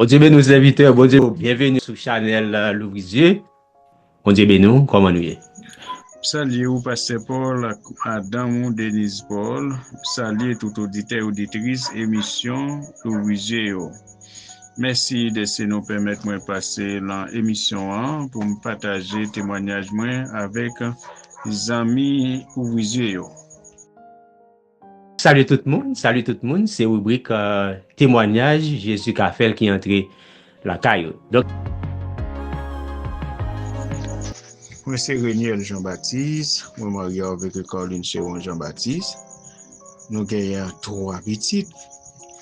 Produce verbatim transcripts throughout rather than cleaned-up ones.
Bondye beni w, sèvitè. Bondye, byenveni sou chanèl, euh, Louvri Zye. Bondye beni w. Kòman nou ye? M salye w, Pastè Paul, ak madanm ou, Denise Paul. M salye tout oditè, oditris emisyon Louvri Zye yo. Mèsi dèske nou pèmèt mwen pase nan emisyon an pou m pataje temwanyaj mwen avèk zanmi Ouvri Zye yo. Salye tout moun, salye tout moun. Se ribrik, euh, temwanyaj Jezi ka fè l ki antre lakay ou. Donk, mwen se Reniel Jean Baptiste, mwen marye avèk Carline Cheron Jean Baptiste. Nou genyen twa pitit.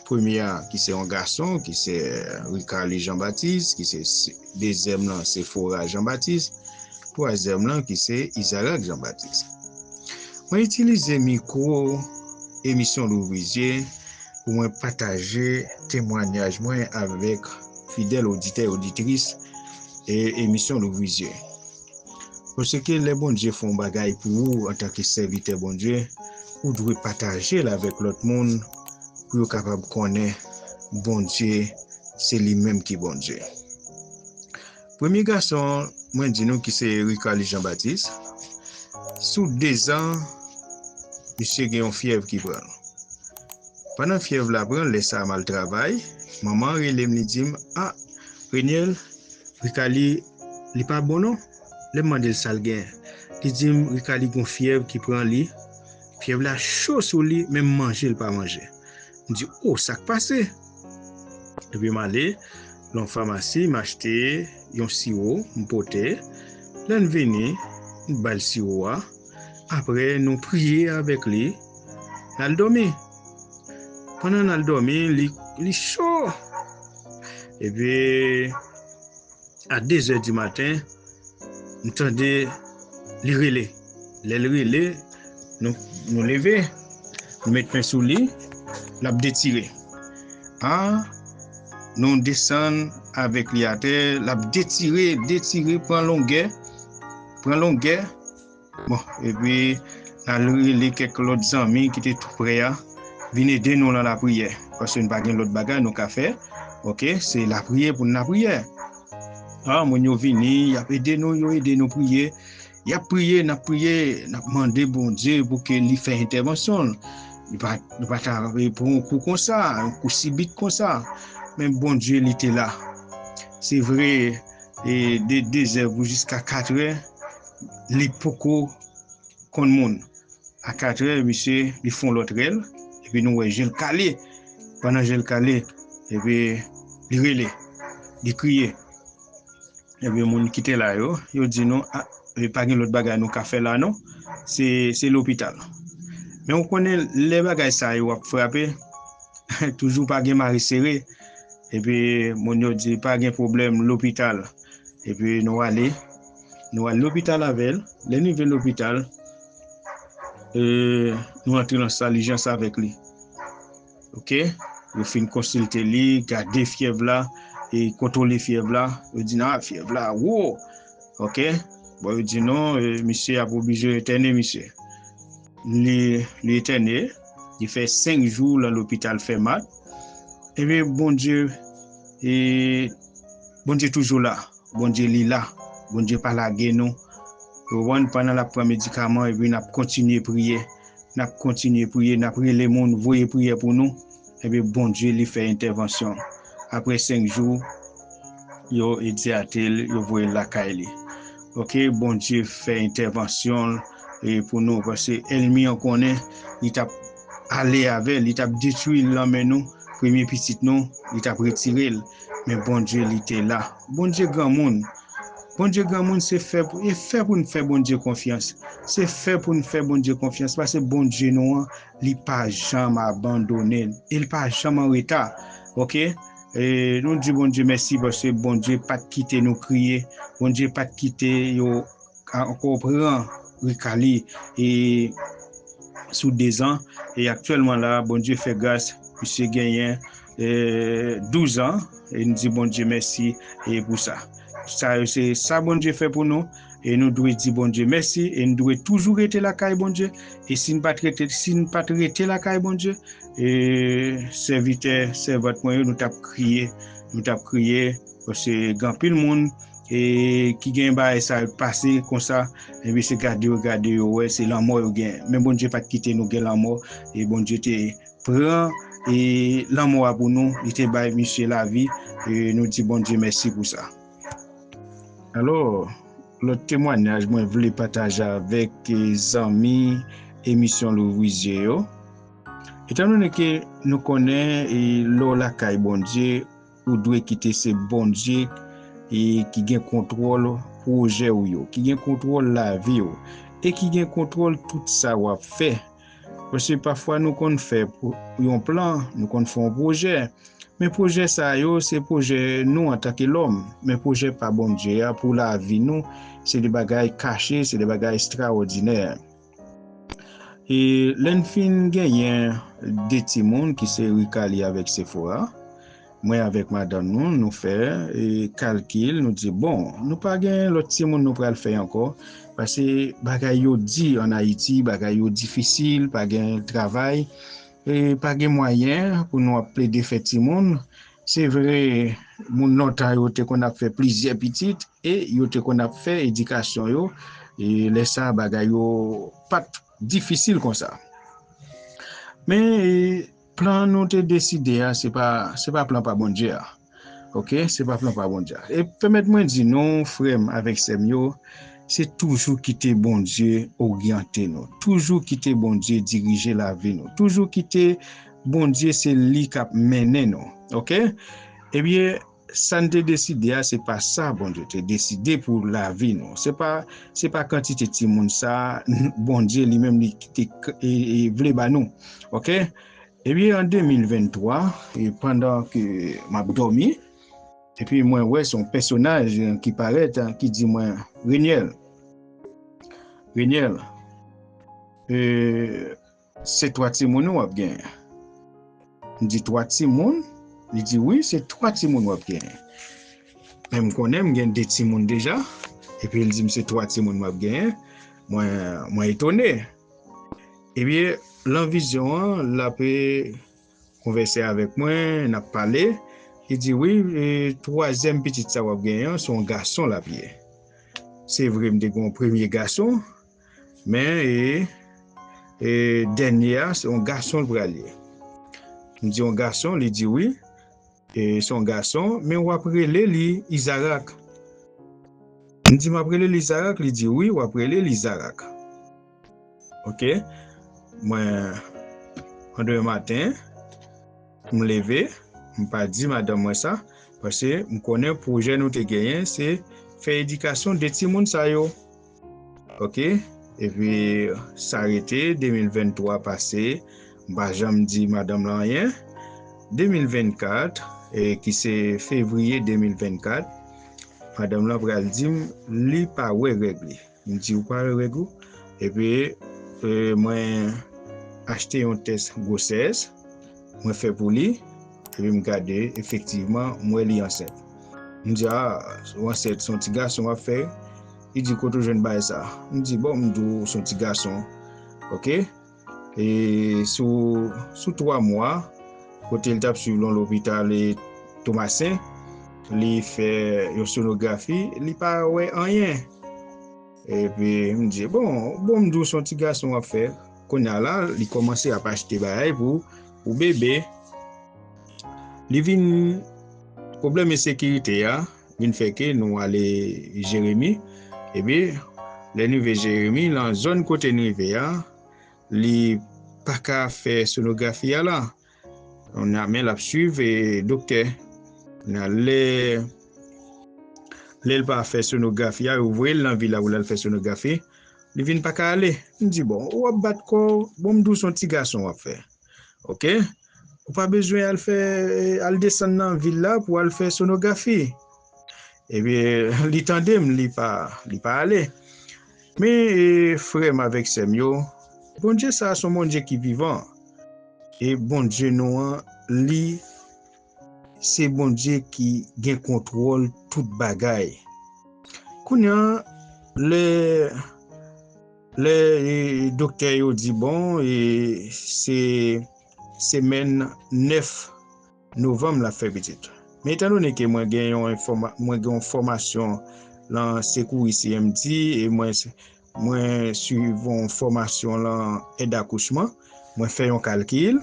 Premye a, ki se yon gason, ki se Ricaly Jean Baptiste, ki se, se, dezyèm lan, Sephora Jean Baptiste, twazyèm lan, ki se Isaac Jean Baptiste. Mwen itilize mikwo emisyon Louvri Zye pou mwen pataje temwanyaj mwen avèk fidèl oditè, oditris e emisyon Louvri Zye. Paske lè Bondye fè yon bagay pou ou antanke sèvitè Bondye, ou dwe pataje l avèk lòt moun pou yo kapab konnen Bondye se li menm ki Bondye. Premye gason, mwen di nou ki se Ricaly Jean Baptiste. Sou dezan, misye gen yon fyèv ki pran l. Pandan fyèv la pran l, lè sa a m al travay, manman an rele m, li di m, "A, Reniel, Ricaly, li pa bon non." Lè m mande l sa l gen, li di m Ricaly gon fyèv ki pran li. Fyèv la cho sou li, menm manje l pa manje. M di, "O, sa k pase?" Epi m ale nan yon famasi, m achte yon siwo, m pote. Lè n vini, m ba l siwo a. Apre, nou priye avèk li. N al dòmi. Pandan n al dòmi, li, li cho. Epi, a de zè di maten, m tande li rele. Lè l rele, nou, nou leve, nou met men sou li, l ap detire. A, nou desann avèk li atè, l ap detire, detire, pran longè, pran longè. Bon, epi, n al rele kèk lòt zanmi ki te tou prè a, vin ede nou nan lapriyè. Paske n pa gen lòt bagay nou ka fè. Oke, se lapriyè pou n lapriyè. A, moun yo vini, y ap ede nou, yo ede nou priye. Y ap priye, n ap priye, n ap mande Bondye pou ke li fè entèvansyon l. Nou pa, nou pa ta pran yon kou konsa, yon kou sibit konsa. Men Bondye, li te la. Se vre, e de de zè pou jiska kat è, li poko konn moun. A kat è, misye, li fè yon lòt rèl, epi nou wè je l kale. Pandan je l kale, epi li rele, li kriye. Epi moun ki te la yo, yo di nou, "A, e pa gen lòt bagay nou ka fè la non, se, se lopital." Men ou konnen, lè bagay sa yo ap frape, toujou pa gen mare sere. Epi moun yo di, "Pa gen pwoblèm, lopital." Epi nou ale, nou al lopital avè l. Lè n rive lopital, e, nou antre nan sal ijans avèk li. Oke? Yo fin konsilte li, gade fyèv la, e kontwole fyèv la. Yo di, "Non, fyèv la wo." Oke? Bon, yo di, "Non, e, misye ap oblije entène misye." Li, li entène, li fè senk jou nan lopital Fèmat. Ebyen, Bondye, e, Bondye toujou la. Bondye, li la. Bondye pa lage nou. Ou konprann, pandan l ap pran medikaman, epi n ap kontinye priye. N ap kontinye priye, n ap rele moun, voye priyè pou nou. Ebyen, Bondye, li fè entèvansyon. Apre senk jou, yo egzate l, yo voye l lakay li. Oke, Bondye fè entèvansyon l, e, pou nou, paske ènmi an konnen, li t ap ale avè l, li t ap detwi l nan men nou, premye pitit nou, li t ap retire l. Men Bondye, li te la. Bondye granmoun. Bondye granmoun, se fè pou, e fè pou n fè Bondye konfyans. Se fè pou n fè Bondye konfyans, paske Bondye nou an, li pa janm abandone n. E li pa janm an reta. Oke? E nou di Bondye mèsi paske Bondye pa t kite nou kriye. Bondye pa t kite yo ka ankò pran Ricaly, e, sou dezan. E aktyèlman la, Bondye fè gras, misye genyen, e, douz an. E n di Bondye mèsi, e, pou sa. Sa yo se sa Bondye fè pou nou. E nou dwe di Bondye mèsi. E n dwe toujou rete lakay Bondye. E si n pa t rete, si n pa t rete lakay Bondye, e sèvitè, sèvant mwen yo, nou t ap kriye, nou t ap kriye, paske gen anpil moun e ki gen bagay sa yo pase konsa, epi se gade yo, gade yo, wè, se lanmò yo gen. Men Bondye pa t kite nou gen lanmò, e Bondye te pran e lanmò a pou nou, li te bay misye lavi, e nou di Bondye mèsi pou sa. Alò, lòt temwanyaj mwen vle pataje avèk e zanmi emisyon Louvri Zye yo. Etandone ke nou konnen e lè w lakay Bondye, ou dwe kite se Bondye e ki gen kontwòl pwojè w yo, ki gen kontwòl lavi w, e ki gen kontwòl tout sa w ap fè. Paske pafwa nou konn fè pou yon plan, nou konn fè yon pwojè. Men pwojè sa yo, se pwojè nou antanke lòm. Men pwojè pa Bondye a pou lavi nou, se de bagay kache, se de bagay estrawòdinè. E lè n fin genyen de timoun ki se Rikali avèk Sefora, mwen avèk madanm nou, nou fè e kalkil, nou di, bon, nou pa gen lòt timoun nou pral fè ankò, paske bagay yo di ann Ayiti, bagay yo difisil, pa gen travay, e pa gen mwayen pou nou ap plede fè timoun. Se vre, moun lontan yo te konn ap fè plizyè pitit, e yo te konn ap fè edikasyon yo, e lè sa a bagay yo pa t difisil konsa. Men e plan nou te deside a, se pa, se pa plan pa Bondye a. Oke, se pa plan pa Bondye a. E pèmèt mwen di nou, frè m avèk sè m yo, se toujou kite Bondye oryante nou. Toujou kite Bondye dirije lavi nou. Toujou kite Bondye se li k ap mennen nou. Oke? Ebyen, sa n te deside a, se pa sa Bondye te deside pou lavi nou. Se pa, se pa kantite timoun sa Bondye li menm li te k- e- e vle ba nou. Oke? Ebyen, an de mil venntwa, e pandan ke m ap dòmi, epi mwen wè se yon pèsonaj ki parèt, ki di mwen, Reniel, Reniel, e, se twa timoun ou w ap genyen. M di, twa timoun? Li di, wi, se twa timoun w ap genyen. Men m konnen m gen de timoun deja, epi l di m se twa timoun m ap genyen. Mwen, mwen etone. Ebyen, lan vizyon an, l ap, e, konvèse avèk mwen, n ap pale. Li di, wi, e, twazyèm pitit sa w ap genyen an, se yon gason l ap ye. Se vre, m te gen yon premye gason, men, e, e, dènye a, se yon gason l pral ye. M di, yon gason? Li di, wi, e, se yon gason, men w ap rele li Izarak. M di, m ap rele l Izarak? Li di, wi, w ap rele l Izarak. Oke? Mwen, an demen maten, m leve, m pa di madanm mwen sa, paske m konnen pwojè nou te genyen, se fè edikasyon de timoun sa yo. Oke? Epi, sa rete, de mil venntwa pase, m pa janm di madanm lan anyen. De mil vennkat, e, ki se fevriye de mil vennkat, madanm lan pral di m li pa wè règ li. M di, ou pa wè règ ou? Epi, e, mwen achte yon tès gwosès, mwen fè pou li, epi m gade, efektivman, m wè li ansent. M di, a, ou ansent, se yon ti gason w ap fè? Li di, kote w jwenn bagay sa? M di, bon, m di w, se yon ti gason. Oke? E sou, sou twa mwa, kote l t ap swiv l yon lopital e Tomasen, li fè yon sonografi, li pa wè anyen. Epi, m di, bon, bon, m di w se yon ti gason w ap fè. Kounye a la, li kòmanse ap achte bagay pou, pou bebe. Li vin, pwoblèm ensekirite a, vin fè ke nou ale Jeremi. Epi, lè n rive Jeremi, lan zòn kote n rive a, li pa ka fè sonografi a la. Kounye a, men l ap swiv, e, doktè. Kounye a, lè, lè l pa fè sonografi a, yo voye l nan vil la pou l al fè sonografi. Li vin pa ka ale. M di, bon, ou ap bat kò w, bon, m di w se yon ti gason w ap fè. Oke? Ou pa bezwen al fè, al desann nan vil la pou al fè sonografi. Epi, li tande m, li pa, li pa ale. Men, e, frè m avèk sè m yo, Bondye sa a se yon Bondye ki vivan. E Bondye nou an, li se Bondye ki gen kontwòl tout bagay. Kounye a, lè, lè, e, doktè yo di, bon, e, se semèn nèf novanm l ap fè pitit. Men etandone ke mwen gen yon enfòma-, mwen gen yon fòmasyon lan sekouris E M T e mwen, mwen swiv yon fòmasyon lan èd akouchman, mwen fè yon kalkil,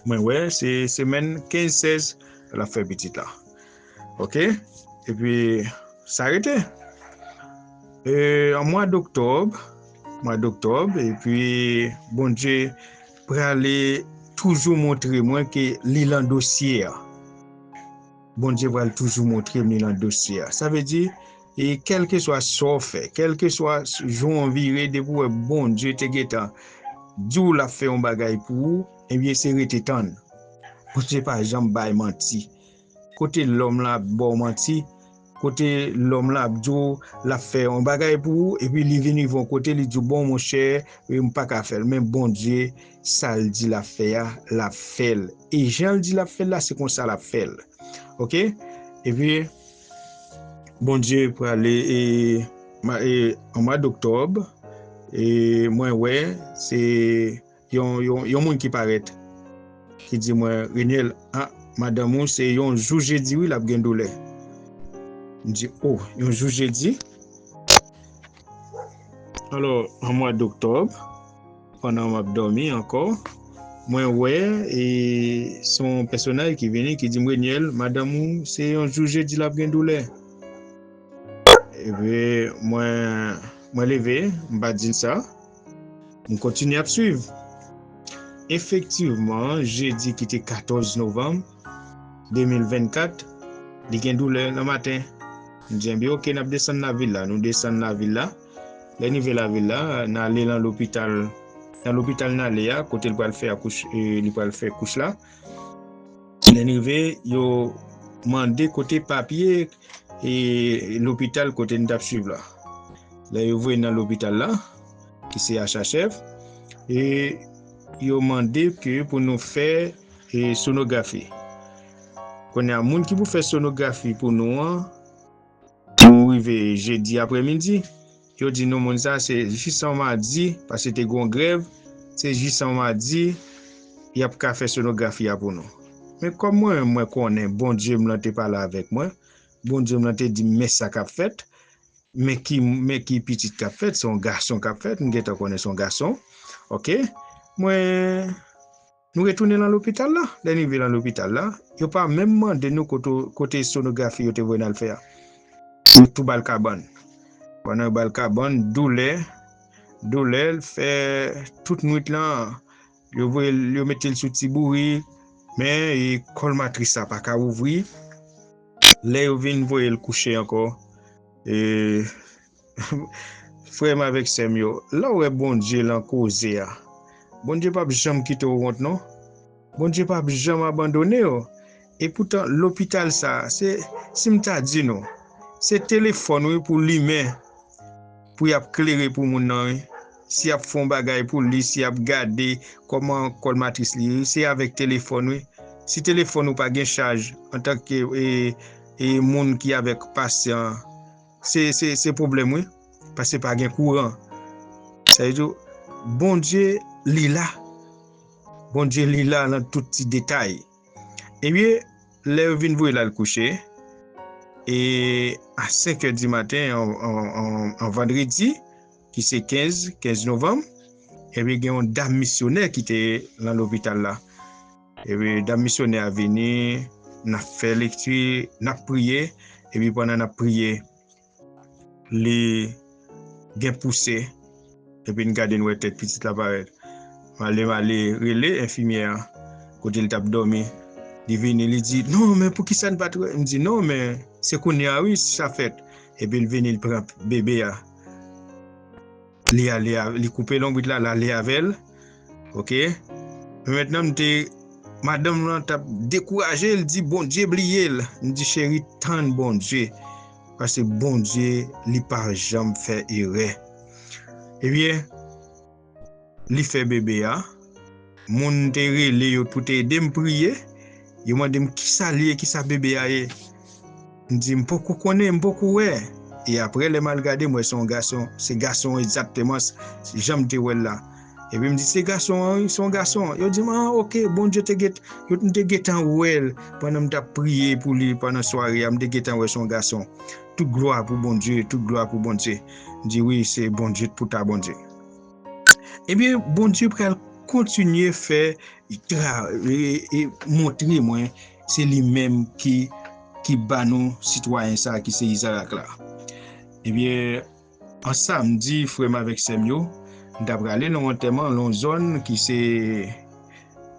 mwen wè se semèn kenz sèz l ap fè pitit la. Oke? Epi, sa rete. E, an mwa doktòb, mwa doktòb, epi Bondye prale toujou montre mwen ke li lan dosye a. Bondye pral toujou montre m li lan dosye a. Sa vle di, e kèlkeswa sa w fè, kèlkeswa jan w vire, depi w wè Bondye te gentan di w l ap fè yon bagay pou ou, ebyen, se rete tann. Bondye pa janm bay manti. Kote lòm lan ap ba w manti, kote lòm lan ap di w l ap fè yon bagay pou ou, epi li vin rive yon kote, li di w, bon, monchè, e m pa ka fè l. Men Bondye, sa l di l ap fè a, l ap fè l. E jan l di l ap fè l la, se konsa l ap fè l. Oke? Epi, Bondye prale, e, ma-, e, an mwa doktòb, e, mwen wè, se yon, yon, yon moun ki parèt, ki di mwen, Reniel, ah, madanm ou, se yon jou jedi, wi, l ap gen doulè. M di, oh, yon jou jedi? Alò, an mwa doktòb, pandan m ap dòmi ankò, mwen wè, e, se yon pèsonaj ki vini, ki di m, Reniel, madanm ou, se yon jou jedi, l ap gen doulè. Epi, mwen, mwen leve, m pa di l sa. M kontinye ap swiv. Efektivman, jedi ki te katòz novanm de mil vennkat, li gen doulè nan maten. M di, enben, oke, n ap desann lavil la. Nou desann lavil la. Lè n rive lavil la, n ale nan lopital. Nan lopital n ale a, kote l pral fè akouch-, e, li pral fè kouch la. Lè n rive, yo mande kote papye e lopital kote n t ap swiv la. Lè yo voye n nan lopital la, ki se H H F, e yo mande ke pou nou fè, e, sonografi. Kounye a, moun ki pou fè sonografi pou nou an, nou rive jedi aprèmidi, yo di nou moun sa se jis an madi, paske te gen yon grèv, se jis an madi, y ap ka fè sonografi a pou nou. Men kòm mwen menm mwen konnen Bondye m lan te pale avèk mwen, Bondye m lan te di m men sa k ap fèt, men ki, men ki pitit k ap fèt, se yon gason k ap fèt, m gentan konnen se yon gason. Oke? Mwen, nou retounen lan lopital la. Lè n rive lan lopital la, yo pa menm mande nou kote, kote sonografi yo te voye n al fè a. Yo tou ba l kabann. Pandan yo ba l kabann, doulè, doulè l fè tout nwit lan, yo voye l, yo mete l sou ti bourik, men, e, kòl matris la pa ka ouvri. Lè yo vin voye l kouche ankò, e, frè m avèk sè m yo, lè w wè Bondye lan koze a, Bondye p ap janm kite w wont non. Bondye p ap janm abandone w. E poutan, lopital sa a, se, si m ta di nou, se telefòn wi pou limen, pou y ap klere pou moun nan wi. Si y ap fè yon bagay pou li, si y ap gade kòman kòl matris li, se avèk telefòn wi. Si telefòn ou pa gen chaj, antanke, e, e, moun ki avèk pasyan an, se, se, se pwoblèm wi. Paske pa gen kouran. Sa vle di, Bondye, li la. Bondye, li la nan tout ti detay. Ebyen, lè yo vin voye l al kouche, e a senk è di maten, an, an, an, an vandredi, ki se kenz, kenz novanm, ebyen, gen yon dam misyonè ki te lan lopital la. Ebyen, dam misyonè a vini, n ap fè lekti, n ap priye, epi pandan n ap priye, li gen pouse, epi n gade n wè tèt pitit la parèt. M ale, m ale rele enfimyè a, kote l t ap dòmi. Li vini, li di, non, men poukisa n pa t wè? M di, non, men se kounye a, wi, sa fèt. Epi l vini, l pran bebe a. Li ale, a- li koupe lonbrit la, l ale avè l. Oke? Men mentnan, m te, madanm lan t ap dekouraje, l di, Bondye bliye l. M di, cheri, tann Bondye. Paske Bondye, li pa janm fè erè. Ebyen, li fè bebe a. Moun te rele yo pou te ede m priye. Yo mande m kisa l ye, kisa bebe a ye. M di, m poko konnen, m poko wè. E apre, lè m al gade, m wè se yon gason. Se gason egzakteman s- jan m te wè l la. Epi m di, "Se gason an, wi, se yon gason." Yo di m, "Ah, oke, Bondye te gen, yo m te gentan wè l pandan m t ap priye pou li pandan sware a, m te gentan wè se yon gason." Tout glwa pou Bondye, tout glwa pou Bondye. M di, "Wi, se Bondye, pou ta Bondye." Ebyen, Bondye pral kontinye fè, tra, e, e, montre mwen se li menm ki, ki ba nou sitwayen sa a ki se Izarak la. Ebyen, an samdi, frè m avèk sè m yo, m ta prale nan yon antèman, nan yon zòn ki se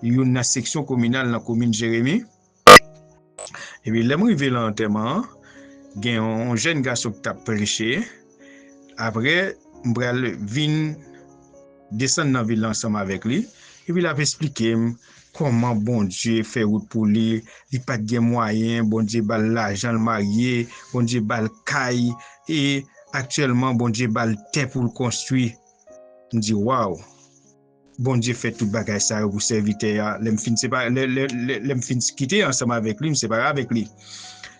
youn nan seksyon kominal nan komin Jeremi. Epi lè m rive nan antèman an, gen yon, yon jèn gason ki t ap preche. Apre, m pral vin desann nan vil la ansanm avèk li. Epi l ap esplike m kòman Bondye fè wout pou li. Li pa t gen mwayen, Bondye ba l lajan, l marye, Bondye ba l kay, e aktyèlman, Bondye ba l tè pou l konstwi. M di, "Waw!" Bondye fè tout bagay sa yo pou sèvitè a. Lè m fin separe, lè, lè, lè, lè m fin kite ansanm avèk li, m separe avèk li.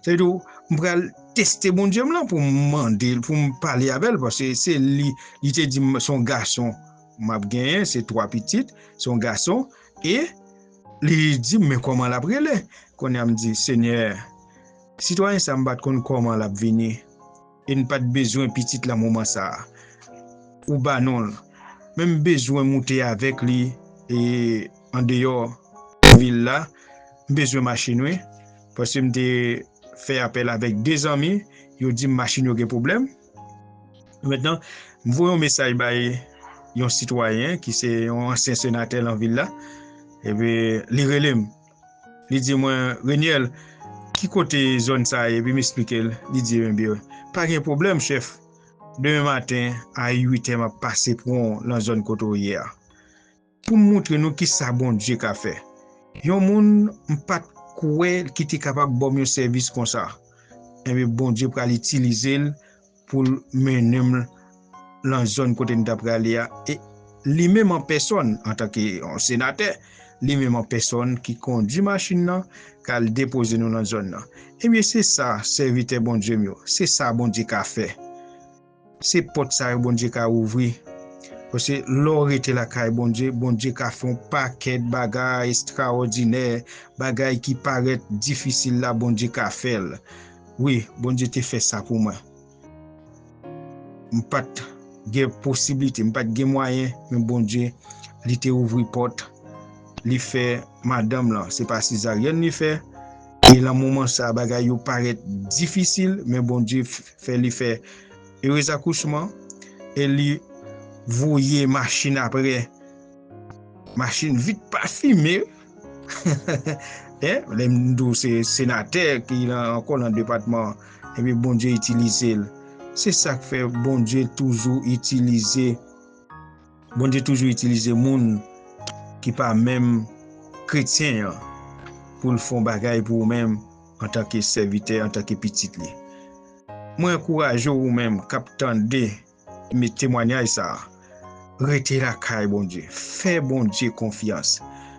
Sa vle di, m pral teste Bondye m lan pou m mande l, pou m pale avè l, paske se li, li te di m se yon gason m ap genyen, se twa pitit, se yon gason, e li di m men kòman l ap rele. Kounye a m di, "Senyè, sitwayen sa m pa t konn kòman l ap vini." E n pa t bezwen pitit lan moman sa a. Ou ba nou l. Men m bezwen moute avèk li, e, andeyò vil la. M bezwen machin, wi. Paske m te fè apèl avèk de zanmi, yo di m machin yo gen pwoblèm. Mentnan, m voye yon mesaj bay yon sitwayen ki se yon ansyen senatè nan vil la. Epi, li rele m. Li di mwen, "Reniel, ki kote zòn sa a ye?" Epi m esplike l. Li di, "Ebyen, pa gen pwoblèm, chèf. Demen maten, a uit è, m ap pase pran w nan zòn kote w ye a." Pou m montre nou ki sa Bondye ka fè. Yon moun m pa t kwè ki te kapab ban m yon sèvis konsa. Ebyen, Bondye pral itilize l pou l mennen m nan zòn kote n t ap prale a. E li menm an pèsòn, antanke yon senatè, li menm an pèsòn ki kondui machin nan, k al depoze nou nan zòn nan. Ebyen, se sa, sèvitè Bondye m yo, se sa Bondye ka fè. Se pòt sa yo Bondye ka ouvri. Paske lè w rete lakay Bondye, Bondye ka fè yon pakèt bagay estrawòdinè, bagay ki parèt difisil la, Bondye ka fè l. Wi, Bondye te fè sa pou mwen. M pa t gen posiblite, m pa t gen mwayen, men Bondye, li te ouvri pòt, li fè madanm lan, se pa sezaryèn li fè. E nan moman sa, bagay yo parèt difisil, men Bondye f-, fè li fè erez akouchman, e li voye machin apre. Machin vit pafime. Hein? Lè m di w se senatè ki nan, ankò nan depatman an, epi Bondye itilize l. Se sa k fè Bondye toujou itilize, Bondye toujou itilize moun ki pa menm kretyen an pou l fè yon bagay pou ou menm antanke sèvitè, antanke pitit li. Mwen ankouraje w ou menm k ap tande men temwanyaj sa a. Rete lakay Bondye. Fè Bondye konfyans.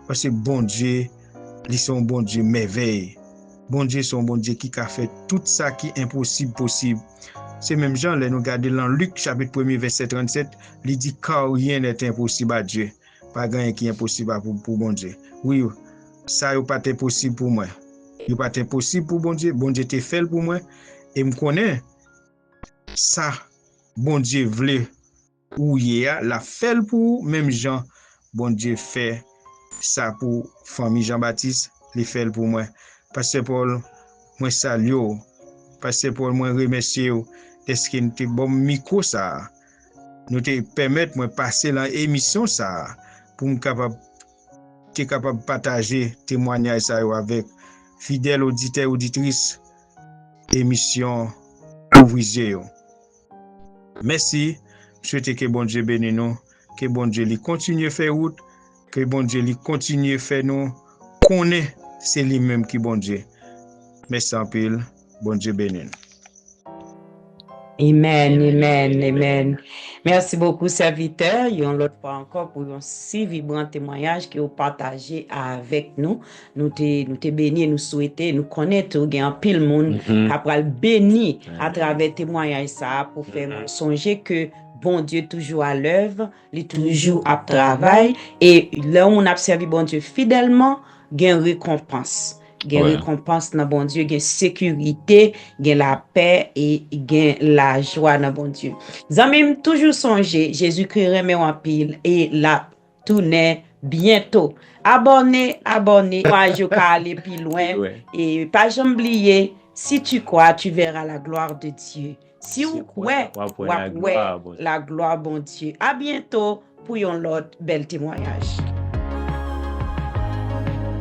Paske Bondye, li se yon Bondye mèvèy. Bondye se yon Bondye ki ka fè tout sa ki enposib posib. Se menm jan lè nou gade nan Lik chapit premye vèsè trannsèt, li di, "Car rien n'est impossible à Dieu." Pa gen anyen ki enposib a pou, pou Bondye. Wi, sa yo pa t enposib pou mwen. Yo pa t enposib pou Bondye. Bondye te fè l pou mwen. E m konnen sa Bondye vle ou ye a, l ap fè l pou ou, menm jan Bondye fè sa pou fanmi Jan Batis, li fè l pou mwen. Pastè Paul, mwen salye w. Pastè Paul, mwen remèsye w dèske n te ban m mikwo sa a. Nou te pèmèt mwen pase nan emisyon sa a pou m kapab, te kapab pataje temwanyaj sa yo avèk fidèl oditè, oditris emisyon Ouvri Zye Yo. Mèsi. M swete ke Bondye beni nou, ke Bondye li kontinye fè wout, ke Bondye li kontinye fè nou konnen se li menm ki Bondye. Mèsi anpil. Bondye beni nou. Amen, amen, amen. Mèsi bokou, sèvitè, yon lòt fwa ankò pou yon si vibran temwayaj ke w pataje avèk nou. Nou te, nou te beni, nou swete, nou konnen tou gen anpil moun k ap pral beni atravè temwayaj sa a pou fè nou sonje ke Bondye toujou alèv, li toujou ap travay, e lè yon moun ap sèvi Bondye fidèlman, gen rekonpans. Gen rekonpans nan Bondye, gen sekirite, gen lapè e gen lajwa nan Bondye. Zanmi m, toujou sonje, Jezikri renmen w anpil e l ap tounen byento. Abòne, abòne, temwayaj yo ka ale pi lwen. E pa janm bliye, si tu crois, tu verras la gloire de Dieu. Si w kwè, w ap wè la glwa Bondye. A byento pou yon lòt bèl temwayaj.